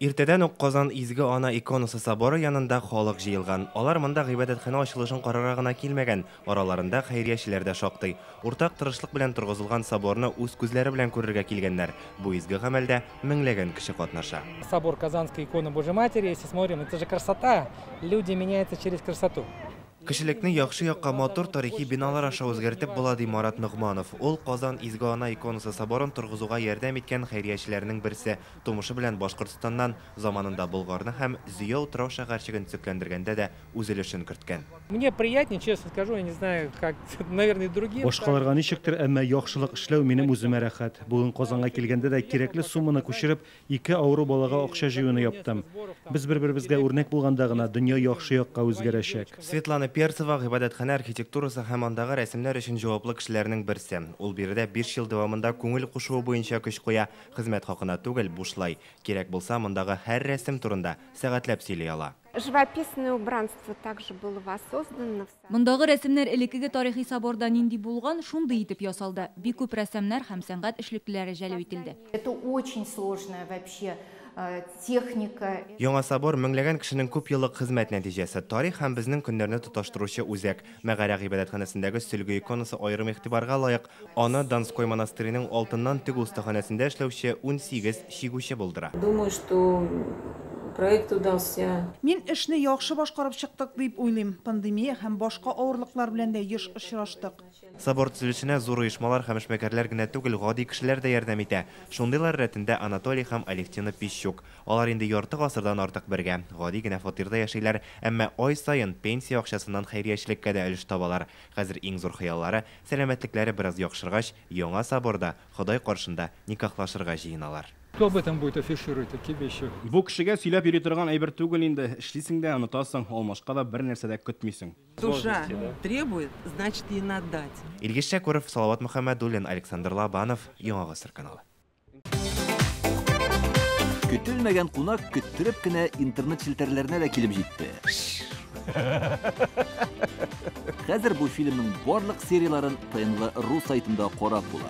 Иртәдән үк Казан Изге Ана иконасы соборы янында халык җыелган. Алар монда гыйбадәтханә ачылышын карарга гына килмәгән, араларында хәйриячеләр дә шактый. Уртак тырышлык белән торгызылган соборны үз күзләре белән күрергә килгәннәр. Бу изге гамәлдә меңләгән кеше катнаша. Собор Казанской иконы Божьей Матери, если смотрим, это же красота. Люди меняются через красоту. Кешелекне яхшы якка матур тарихи биналар аша үзгәртеп була, ди Марат Ногманов. Ул Казан Изге Ана иконасы соборын торгызуга ярдәм иткән хәйриячеләрнең берсе. Тумышы белән Башкортстаннан, заманында Болгарны һәм Зөя утрау-шәһәрчеген төзекләндергәндә дә үз өлешен керткән. Мне приятнее, честно скажу, я не знаю, как, наверное, другим. Башкаларга ничектер, әмма яхшылык эшләү минем үземә рәхәт. Бүген Казанга килгәндә дә кирәкле сумманы күчереп, ике авыру балага акча җыюны яптым. Без бер-беребезгә үрнәк булганда гына дөнья яхшы якка үзгәрәчәк. Светлана Перцева гыйбадәтханә архитектурасы һәм андагы рәсемнәр өчен җаваплы кешеләрнең берсе. Ул биредә 5 ел дәвамында күңел кушуы буенча көч куя, хезмәт хакына түгел, бушлай. Кирәк булса, мондагы һәр рәсем турында сәгатьләп сөйли ала. Живописное убранство также было воссоздано. Мондагы рәсемнәр элеккеге тарихи соборда нинди булган, шундый итеп ясалды. Бик күп рәссамнар һәм сәнгать эшлеклеләре җәлеп ителде. Это очень сложная вообще техника. Яңа собор меңләгән кешенең күп еллык хезмәт нәтиҗәсе. Тарих һәм безнең көннәрне тоташтыручы үзәк. Мәгарә гыйбадәтханәсендәге сөлге иконасы аерым игътибарга лаек. Аны Донской монастыреның алтыннан тегү остаханәсендә эшләүче 18 чигүче булдыра. Думаю, что проект удался. Мин эшне яхшы башкарып чыктык дип уйлыйм. Пандемия һәм башка авырлыклар белән дә еш очраштык. Собор төзелешенә зур оешмалар һәм эшмәкәрләр генә түгел, гади кешеләр дә ярдәм итә. Шундыйлар рәтендә Анатолий һәм Алевтина Пищук. Алар инде ярты гасырдан артык бергә. Гади генә фатирда яшиләр, әмма ай саен пенсия акчасыннан хәйриячелеккә дә өлеш табалар. Хәзер иң зур хыяллары сәламәтлекләре бераз яхшыргач, яңа соборда Ходай каршында никахлашырга җыеналар. Кто об этом будет афишировать такие вещи? Бу кешегә сөйләп йөри торган әйбер түгел инде. Эшлисең дә онытасың, алмашка да бер нәрсә дә көтмисең. Душа требует, значит, ей надо дать. Илгиз Шәкүров, Салават Мөхәммәдуллин, Александр Лобанов, Яңа Гасыр каналы. Көтелмәгән кунак көттереп кенә интернет челтәрләренә дә килеп җитте. Хәзер бу фильмның барлык серияларын ТНВ ру сайтында карап була.